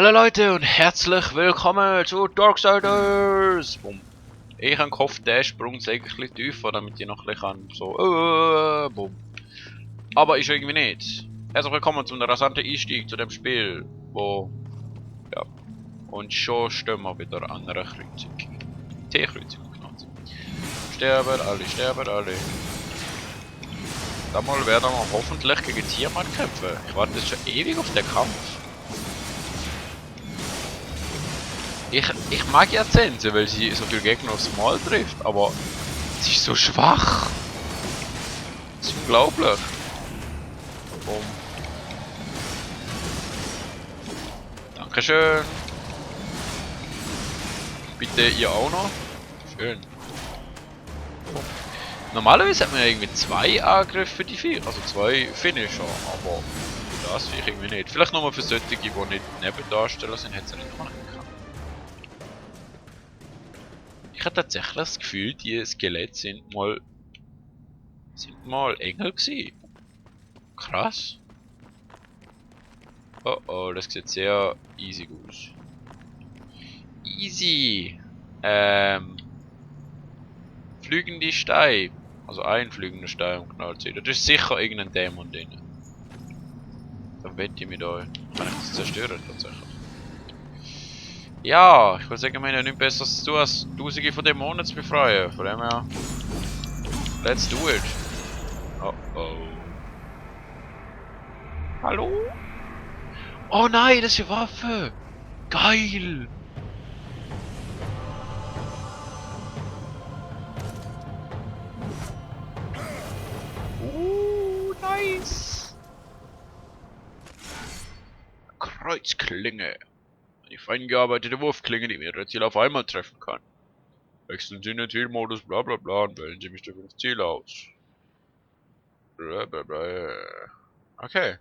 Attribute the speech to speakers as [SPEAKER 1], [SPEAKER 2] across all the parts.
[SPEAKER 1] Hallo Leute und herzlich willkommen zu Darksiders! Bumm. Ich habe gehofft, der Sprung sei ein bisschen tiefer, damit ich noch ein bisschen so bumm. Aber ist irgendwie nicht. Herzlich willkommen zum rasanten Einstieg zu dem Spiel, wo ja. Und schon stehen wir wieder an einer Kreuzung. T-Kreuzung genannt. Sterben alle. Damals werden wir hoffentlich gegen Tiermann kämpfen. Ich warte jetzt schon ewig auf den Kampf. Ich mag ja Zense, weil sie so viele Gegner aufs Mal trifft, aber sie ist so schwach. Das ist unglaublich. Boom. Dankeschön. Bitte ihr auch noch. Schön. Boom. Normalerweise hat man ja irgendwie 2 Angriffe für die 4, also 2 Finisher, aber das finde ich irgendwie nicht. Vielleicht nochmal für solche, die nicht Nebendarsteller sind, hätte es ja nicht machen können. Ich habe tatsächlich das Gefühl, die Skelette sind mal Engel gewesen. Krass. Oh oh, das sieht sehr easy aus. Easy. Fliegende Steine. Also ein fliegender Stein, um genau zu sein. Das ist sicher irgendein Dämon drin. Dann wette ich mich da. Kann ich das zerstören tatsächlich. Ja, ich würde sagen, wir haben ja nichts Besseres zu tun, als Tausende von Dämonen zu befreien. Von dem her. Let's do it. Oh oh. Hallo? Oh nein, das ist eine Waffe! Geil! Nice! Kreuzklinge. Eine fein gearbeitete Wurfklinge, die mehrere Ziele auf einmal treffen kann. Wechseln Sie in den Zielmodus, bla bla bla, und wählen Sie bestimmte Ziele aus. Bla bla bla. Okay.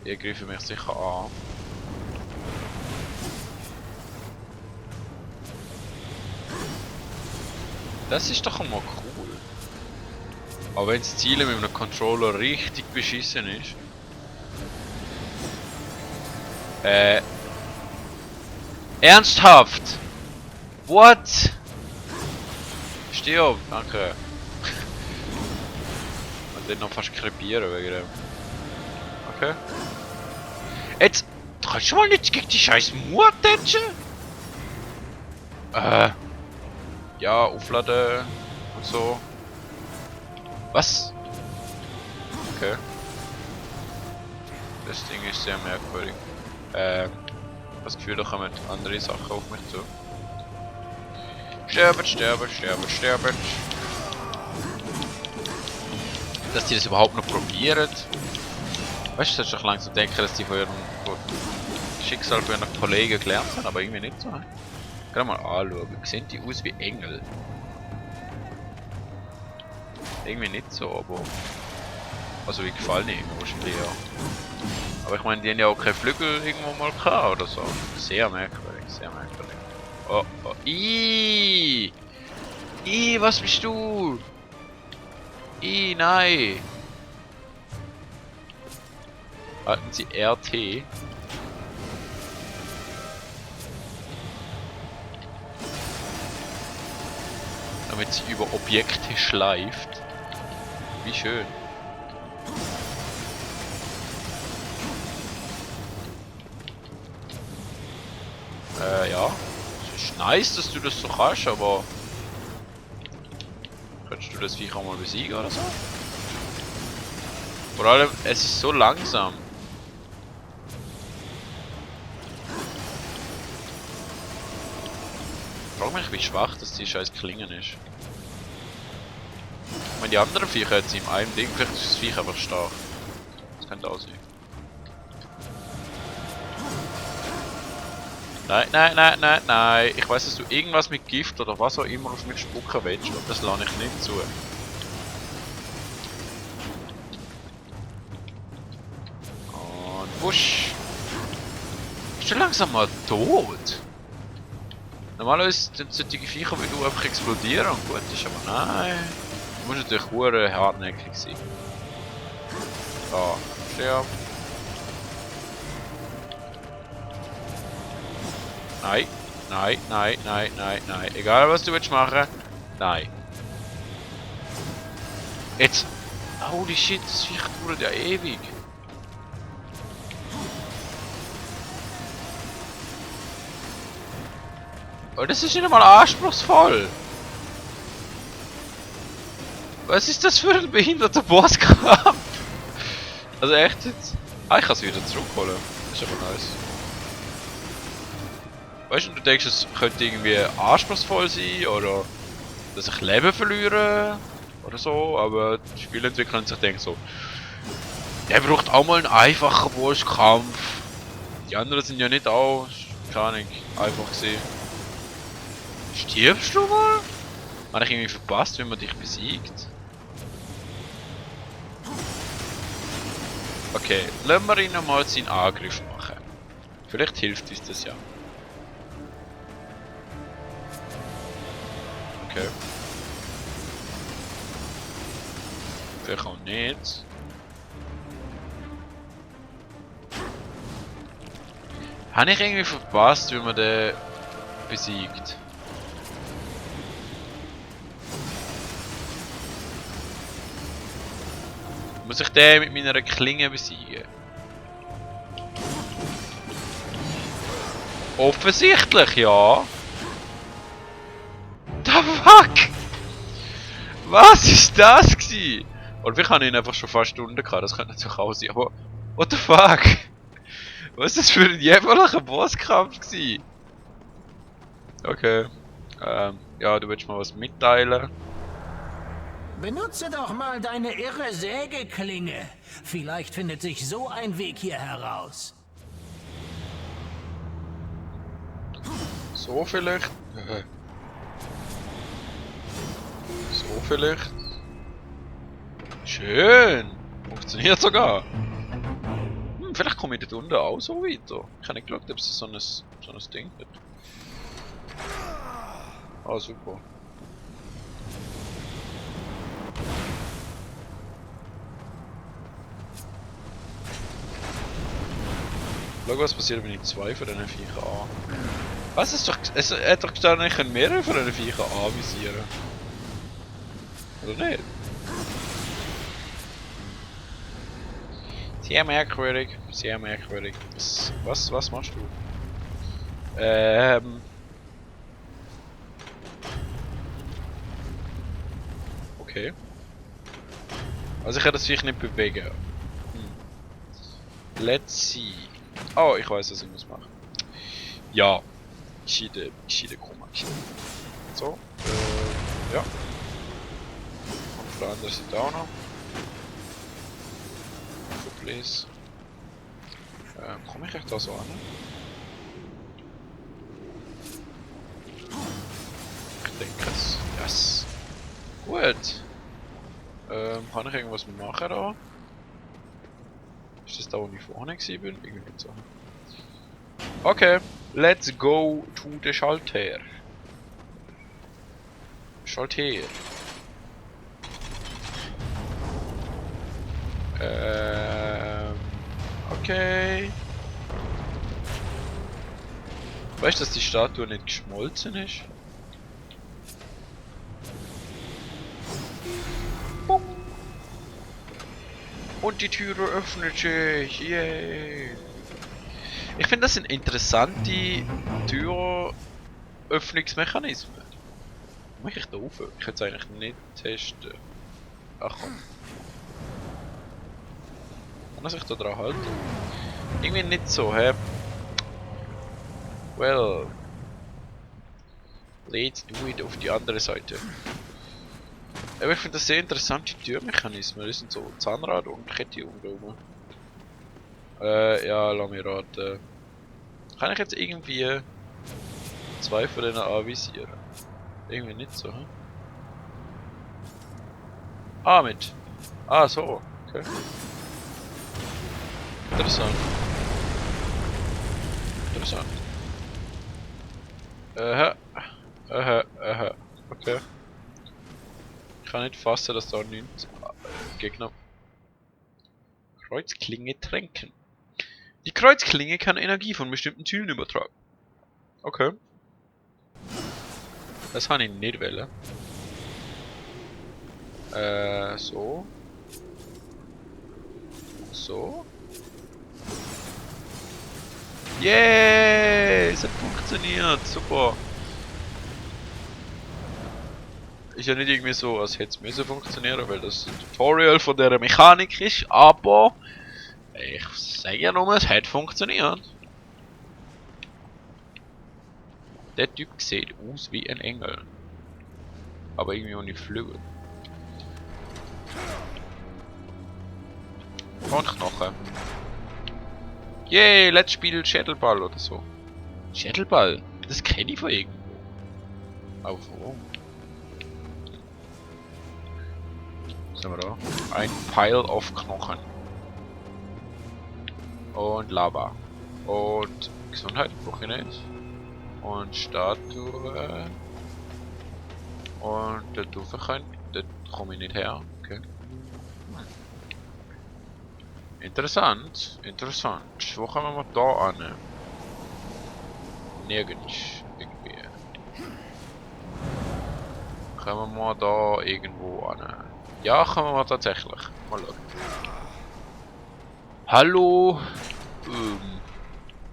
[SPEAKER 1] Ich greife mich sicher an. Das ist doch einmal cool. Aber wenn das Zielen mit einem Controller richtig beschissen ist. Ernsthaft? What? Stirb, danke. Und dann noch fast krepieren wegen dem. Okay. Jetzt! Du kannst schon mal nicht gegen die scheiß Mauer tätschen? Ja, aufladen und so. Was? Okay. Das Ding ist sehr merkwürdig. Das Gefühl, da kommen andere Sachen auf mich zu. Sterben. Dass die das überhaupt noch probieren. Weißt du, du solltest doch langsam denken, dass die von ihrem Schicksal von ihren Kollegen gelernt haben, aber irgendwie nicht so. Kann mal anschauen, sehen die aus wie Engel? Irgendwie nicht so, aber. Also wie gefallen die mir wahrscheinlich ja. Aber ich meine, die haben ja auch keine Flügel irgendwo mal gehabt oder so. Sehr merkwürdig, sehr merkwürdig. Oh, oh, Ih, was bist du? Nein! Halten Sie RT. Damit sie über Objekte schleift. Wie schön. Ja. Es ist nice, dass du das so kannst, aber... Könntest du das Viech auch mal besiegen oder so? Vor allem, es ist so langsam. Ich frage mich, wie schwach das die scheiß Klingen ist. Ich meine, die anderen Viecher jetzt in einem Ding, vielleicht ist das Viech einfach stark. Das könnte auch sein. Nein. Ich weiß, dass du irgendwas mit Gift oder was auch immer auf mich spucken willst, und das lasse ich nicht zu. Und wusch! Bist du langsam mal tot? Normalerweise sind solche Viecher wie du einfach explodieren und gut ist, aber nein. Du musst natürlich hure hartnäckig sein. Da, sterb. Nein, nein, nein, nein, nein, nein. Egal was du willst machen. Nein. Jetzt. Holy shit, das Viech dauert ja ewig. Oh, das ist nicht einmal anspruchsvoll. Was ist das für ein behinderter Bosskampf? Also echt jetzt? Ah, ich kann es wieder zurückholen. Das ist aber nice. Weißt du, du denkst, es könnte irgendwie anspruchsvoll sein oder dass ich Leben verliere oder so, aber die Spielentwickler sich denken so, der braucht auch mal einen einfachen Bosskampf. Die anderen sind ja nicht auch, keine Ahnung, einfach gesehen. Stirbst du mal? Habe ich irgendwie verpasst, wenn man dich besiegt? Okay, lassen wir ihn mal seinen Angriff machen. Vielleicht hilft uns das ja. Okay. Vielleicht auch nicht. Habe ich irgendwie verpasst, wie man den besiegt? Muss ich den mit meiner Klinge besiegen? Offensichtlich, ja. The fuck? Was ist das gewesen? Oder vielleicht habe ich ihn einfach schon fast Stunden gehabt, das könnte natürlich auch sein, aber... What the fuck? Was ist das für ein jämmerlicher Bosskampf gewesen? Okay. Ja, du willst mal was mitteilen.
[SPEAKER 2] Benutze doch mal deine irre Sägeklinge. Vielleicht findet sich so ein Weg hier heraus.
[SPEAKER 1] So vielleicht? So vielleicht? Schön! Funktioniert sogar! Vielleicht komme ich dort unten auch so weiter. Ich habe nicht geschaut, ob es so ein Ding hat. Ah, super. Schau, was passiert, wenn ich 2 von diesen Viechern an. Was ist doch. Es hat doch gestanden, ich kann mehrere von diesen Viechern anvisieren. Oder nicht? Sehr merkwürdig. Sehr merkwürdig. Was machst du? Okay. Also ich kann das Viech nicht bewegen. Let's see. Oh, ich weiß, was ich muss machen. Ja. Gescheide Koma. So. Ja. Und auf der anderen Seite auch noch. So, please. Komme ich echt da so an? Ich denke es. Yes. Gut. Kann ich irgendwas machen da? Ist das da, wo ich vorne gewesen bin? Irgendwie nicht so. Okay, let's go to the Schalter. Schalter. Okay. Weißt du, dass die Statue nicht geschmolzen ist? Bum. Und die Türe öffnet sich. Yay. Ich finde, das sind interessante Türöffnungsmechanismen. Mach ich da auf? Ich kann es eigentlich nicht testen. Ach komm. Kann er sich da dran halten? Irgendwie nicht so, hä? Well. Let's do it auf die andere Seite. Aber ich finde das sehr interessante Türmechanismen. Das sind so Zahnrad und Kette umgehoben. Ja, lass mich raten. Kann ich jetzt irgendwie 2 von denen anvisieren? Irgendwie nicht so, hm? Ah, mit. Ah, so. Okay. Interessant. Interessant. Okay. Ich kann nicht fassen, dass da 9 Gegner Kreuzklinge tränken. Die Kreuzklinge kann Energie von bestimmten Zielen übertragen. Okay. Das habe ich nicht wollen. So. So. Yay! Es hat funktioniert. Super. Ist ja nicht irgendwie so, als hätte es müssen funktionieren, weil das ein Tutorial von der Mechanik ist, aber ich sage ja nur, es hat funktioniert. Der Typ sieht aus wie ein Engel. Aber irgendwie ohne Flügel. Und Knochen. Yay, let's spiel Schädelball oder so. Schädelball? Das kenne ich von irgendwo. Aber wo? Was haben wir da? Ein Pile of Knochen. Und Lava. Und Gesundheit brauche ich nicht. Und Statue. Und der Dufferchen. Da komme ich nicht her. Okay. Interessant. Interessant. Wo kommen wir da an? Nirgends. Irgendwie. Kommen wir da irgendwo an? Ja, kommen wir tatsächlich. Mal schauen. Hallo.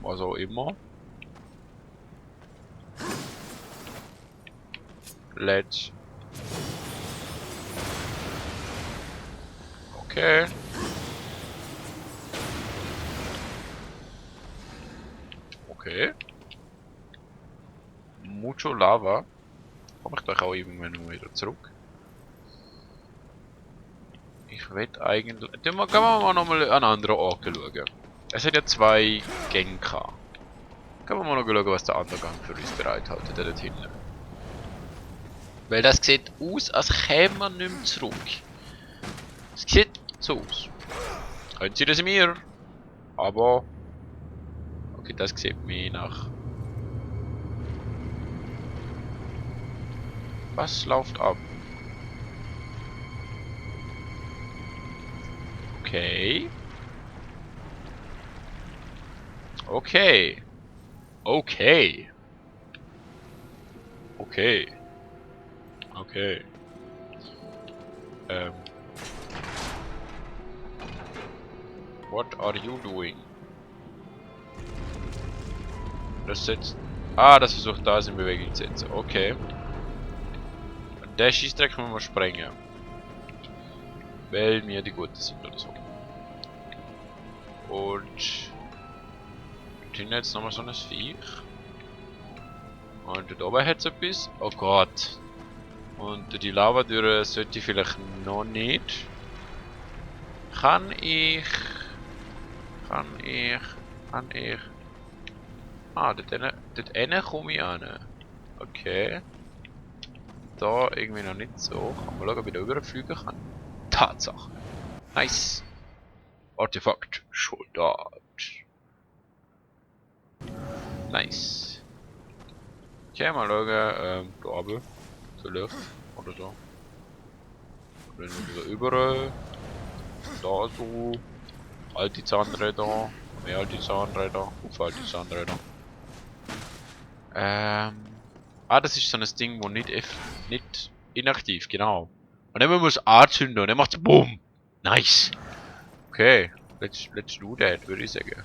[SPEAKER 1] Was auch immer. Let's. Okay. Okay. Mucho Lava. Komme ich doch auch irgendwann wieder zurück. Ich will eigentlich. Dann können wir noch mal an anderen Ort schauen. Es hat ja 2 Gänge gehabt. Können wir mal noch schauen, was der andere Gang für uns bereithält, der dort hinten. Weil das sieht aus, als kämen wir nicht mehr zurück. Es sieht so aus. Können Sie das mir? Aber. Okay, das sieht mir nach. Was läuft ab? Okay. Okay. Okay. Okay. Okay. What are you doing? Das setzt. Ah, das versucht das in Bewegung zu setzen. Okay. Und der Schießdreck können wir sprengen. Weil wir die Guten sind oder so. Und. Hinten jetzt nochmal so ein Viech. Und dort oben hat es etwas. Oh Gott. Und die Lavadüre sollte ich vielleicht noch nicht. Kann ich. Ah, dort komme ich an. Okay. Da irgendwie noch nicht so. Kann mal schauen, ob ich da überfliegen kann. Tatsache. Nice. Artefakt. Soldat. Nice. Okay, mal schauen, da oben. Vielleicht. Oder so. Oder wieder überall. Da so. Alte Zahnräder. Mehr alte Zahnräder. Auf alte Zahnräder. Ah, das ist so ein Ding, wo nicht inaktiv, genau. Und dann muss man es anzünden und dann macht es BOOM! Nice! Okay, let's do that, würde ich sagen.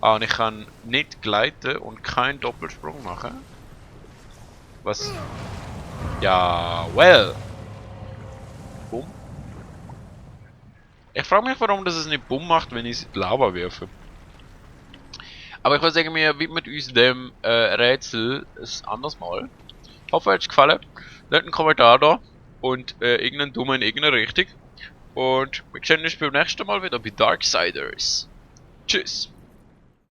[SPEAKER 1] Ah, und ich kann nicht gleiten und keinen Doppelsprung machen. Was? Ja, well! Boom. Ich frage mich, warum das es nicht Boom macht, wenn ich Lava werfe. Aber ich würde sagen, wir widmen uns dem Rätsel ein anderes Mal. Ich hoffe, es hat euch gefallen. Lasst einen Kommentar da und irgendeinen Daumen in irgendeine Richtung. Und wir sehen uns beim nächsten Mal wieder bei Darksiders. Tschüss!